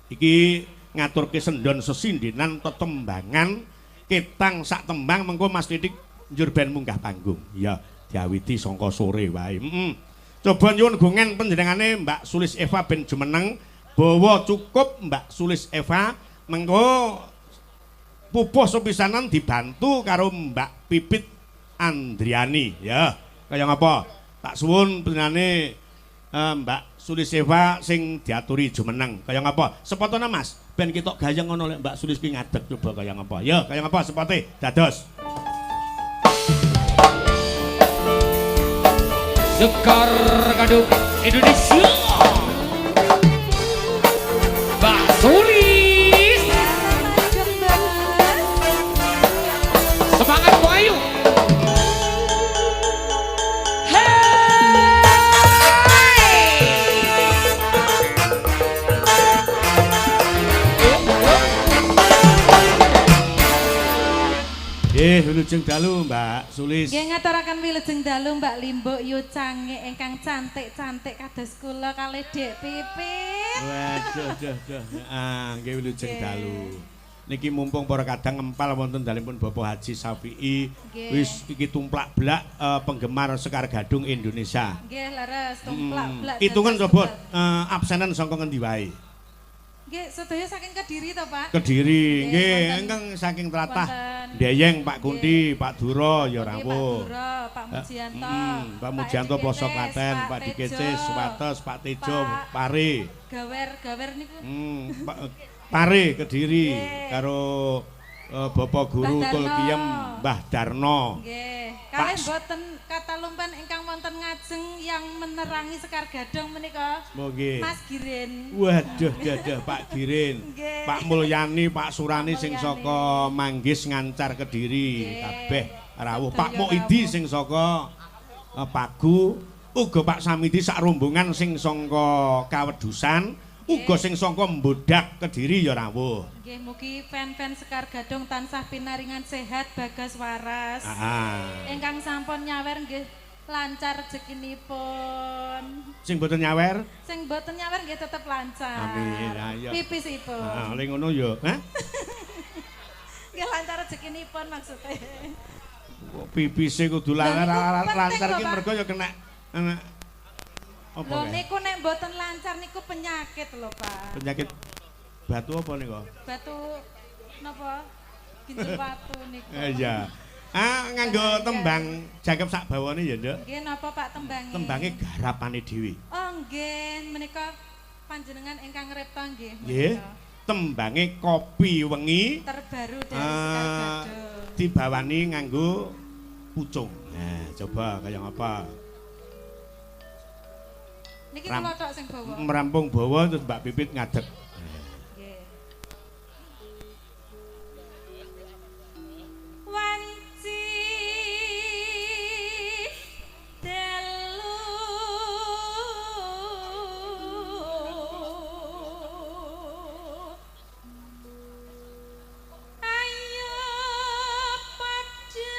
Iki ngaturke sendon sesindenan tetembangan ketang sak tembang mengko Mas Titik njur ben munggah panggung. Ya, diawiti sangka sore wae. Heeh. Coba nyuwun gongen panjenengane Mbak Sulis Eva ben jumeneng bawa cukup Mbak Sulis Eva mengko pupuh sepisanan dibantu karo Mbak Pipit Andriani. Ya, kaya ngapa? Tak suwun panjenengane Mbak Sulis Eva sing diaturi jumeneng. Kaya ngapa? Sepotone Mas, ben ketok gayeng ngono lek Mbak Sulis ki ngadeg coba kaya ngapa. Ya, kaya ngapa sepote? Dados. Sekar Gadung Indonesia. Mbak Sulis. Semangat Bayu. Nggih, wilujeng dalu Mbak Sulis. Nggih ngaturaken wilujeng dalu Mbak Limbuk yu cange ingkang cantik-cantik kados kula kalih Dek Pipit. Waduh, duh, duh. Ah, nggih wilujeng dalu. Niki mumpung para kadang ngempal wonten dalemipun Bapak Haji Syafi'i wis iki tumplak blak penggemar Sekar Gadung Indonesia. Nggih, leres tumplak blak. Hitungan coba absenen saka ngendi wae? Nggih, sedaya saking Kediri to, Pak? Kediri, nggih, ingkang saking tlatah Deyeng, Pak Kunti, Pak Duro ya rawuh. Pak Duro, Pak Mujianto. Pak Mujianto Ploso Klaten, Pak Dikecis, Wates, Pak Tejo, Pare. Gawer-gawer niku. Pare Kediri karo Bapak Guru Tulkiem Mbah Darno. Nggih. Kalih mboten katalumpan ingkang wonten ngajeng yang menerangi Sekar Gadung menika. Nggih. Mas Girin. Waduh, dadah Pak Girin. Pak Mulyani, Pak Surani sing saka Manggis Ngancar Kediri kabeh rawuh. Pak Muidi sing saka Pagu, uga Pak Samidi sak rombongan sing saka Kawedusan, uga sing saka Mbodak Kediri ya rawuh. Nggih, mugi fan-fan Sekar Gadung tansah pinaringan sehat bagas waras. Ingkang sampun nyawer nggih lancar rezekinipun. Sing boten nyawer? Sing boten nyawer nggih tetep lancar. Amin. Ayo. Pipisipun. Heeh, le ngono ya. Hah? Nggih lancar rezekinipun maksudnya. Kok pipise kudu lancar iki mergo ya kena apa? Lho niku nek mboten lancar niku penyakit lho, Pak. Penyakit batu apa niku? Batu napa? Ginjal batu niku. Iya. Ah, nganggo tembang jangkep sak bawane ya, Nduk. Nggih, napa Pak tembange? Tembange garapane dhewe. Oh, nggih, menika panjenengan ingkang ngripta nggih. Nggih. Tembange kopi wengi terbaru dari Sekar Gadung. Dibawani nganggo pucung. Nah, coba kaya ngapa? Niki kula tok sing bawa. Merampung bawa terus Mbak Pipit ngadeg. Nggih. Wanci dalu ayo padha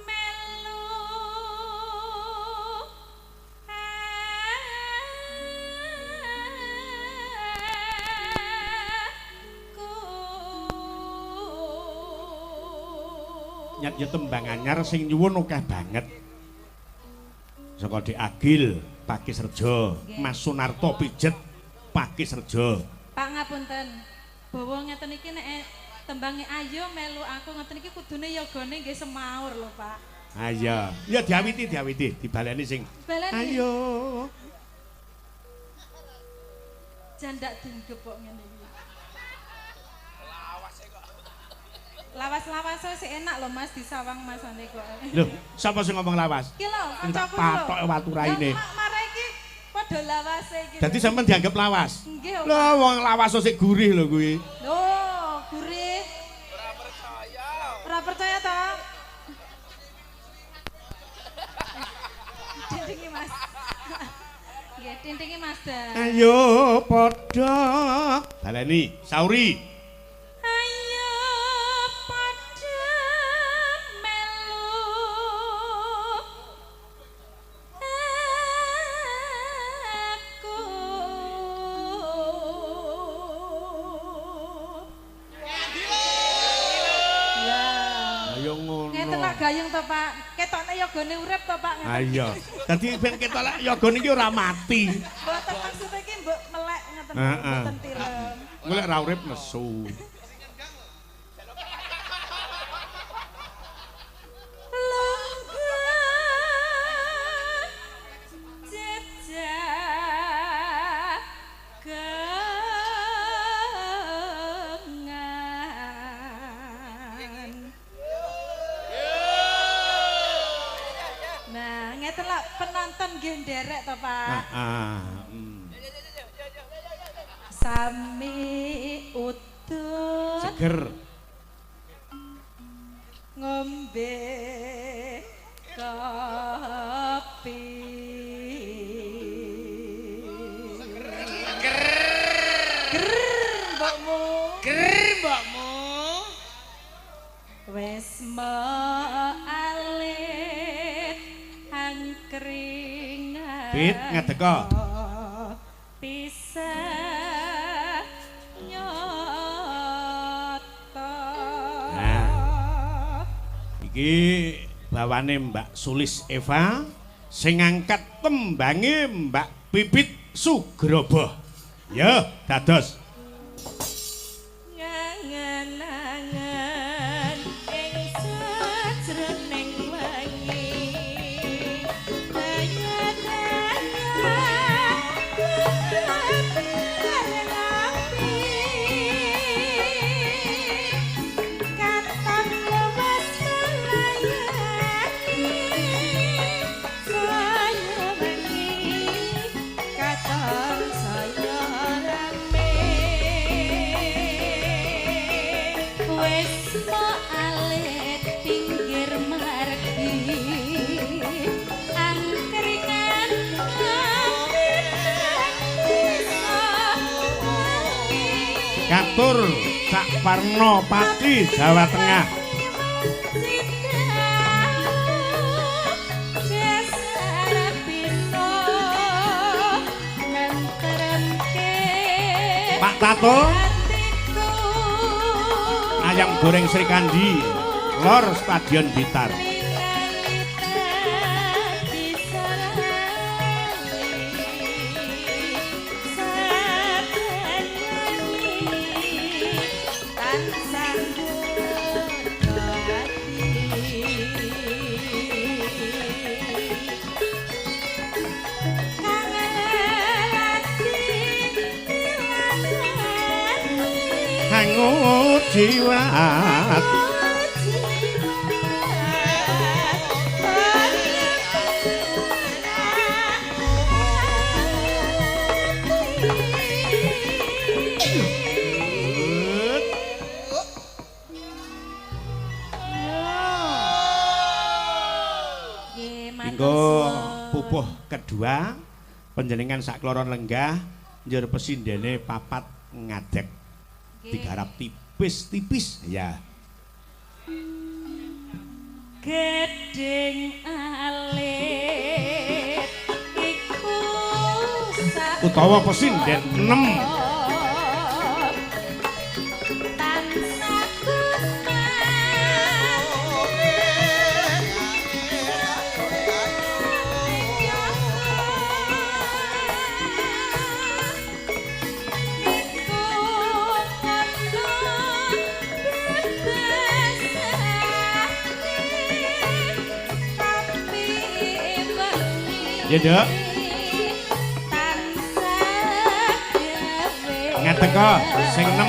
melu aku. Nyat ya tembang anyar sing nyuwun akeh banget. Saka Dik Agil, Pakisrejo, Mas Sunarto Pijet, Pakisrejo. Pak ngapunten. Bawa ngeten iki nek tembange ayo melu aku ngeten iki kudune yogane nggih semaur lho, Pak. Ah iya. Ya diawiti, diawiti, dibaleni sing. Baleni. Ayo. Jandak dinggep kok ngene iki. Lawas-lawas sih enak lho Mas disawang masane kok. Lho, sapa sing ngomong lawas? Ki lho, kancaku lho. Patok watu raine. Marah iki padha lawase iki. Dadi sampean dianggap lawas. Nggih. Lho, wong lawas sik gurih lho kuwi. Lho, gurih. Ora percaya. Ora percaya ta? Tintingi Mas. Nggih, tintingi Mas Dan. Ayo padha baleni sauri. Ayo padha melu aku. gayeng to, Pak. Ketokne yogane urip to, Pak. Ah iya. Dadi ben ketok lek yogane iki ora mati. Mboten maksude iki mbok melek ngeten mboten tilem. Engko lek ora urip nesu. Lenggah jejak gengan. Nah, ngeten lak penonton nggih nderek to, Pak. Heeh. Sami udut Seger. Ngombe kopi. Ger mbokmu. Ger mbokmu. Wis alit angkringan. Pit ngadeka. Pisah nyoto. Nah. Iki bawane Mbak Sulis Eva sing ngangkat tembange Mbak Pipit Sugrobo. Ya, dados. Ngangen-angen ing sajroning wengi. Daya-daya bareng api. Katon luwes melayani. Saya wengi katon saya rame. Wis alit pinggir margi angkringan Katur Cak Parno Pati Jawa Tengah. Pak Tato ayam goreng Sri Kandi Lor Stadion Blitar. Hangut jiwat. Engko pupuh kedua panjenengan sakloron lenggah njur pesindene papat ngadeg digarap tipis-tipis ya. Gedeng alit iku utawa pesinden 6. Tansah Ya, Dok. Ngadeka sing 6.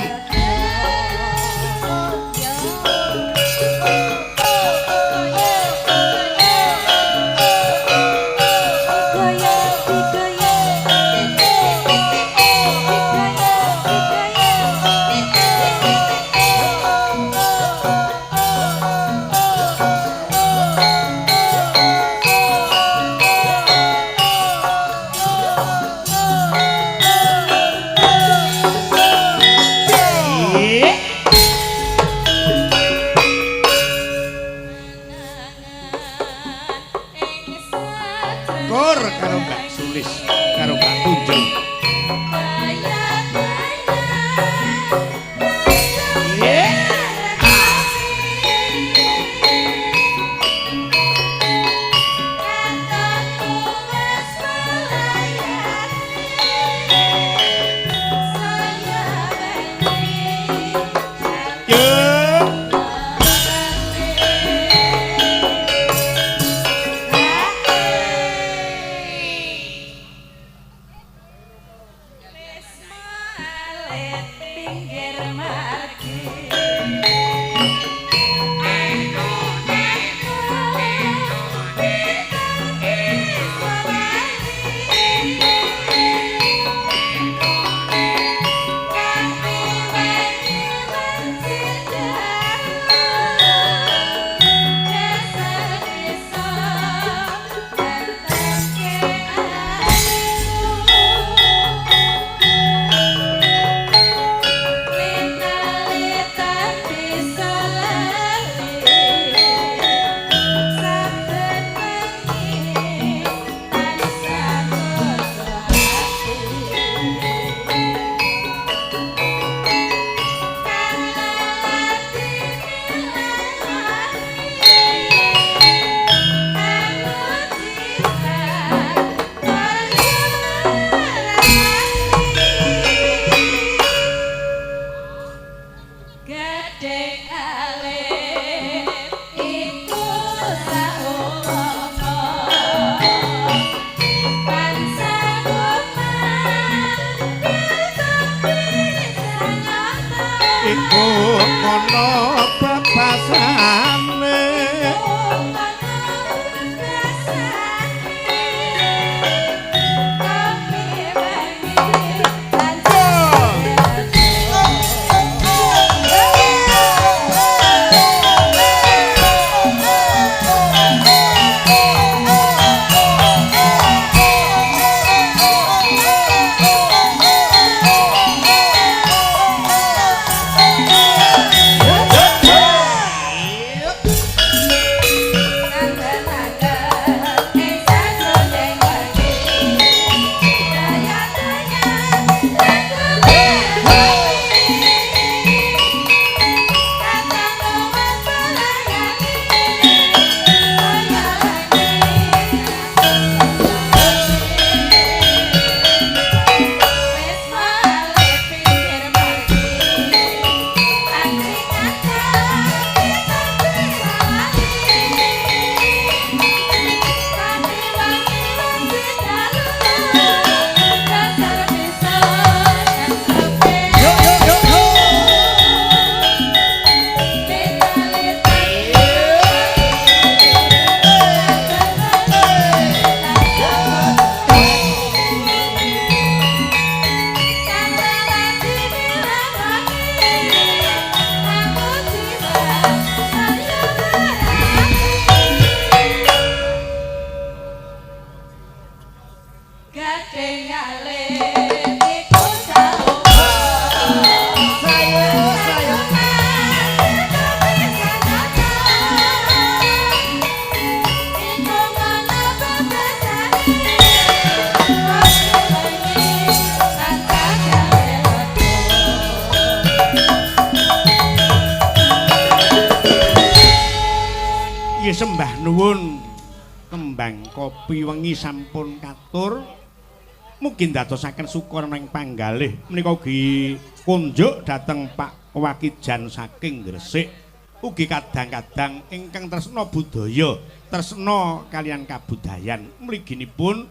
Kono bebasane. Sembah nuwun kembang kopi wengi sampun katur, mugi ndadosaken syukur ing panggalih menika ugi kunjuk dhateng Pak Wakijan saking Gresik, ugi kadang-kadang ingkang tresna budaya, tresna kaliyan kabudayan mliginipun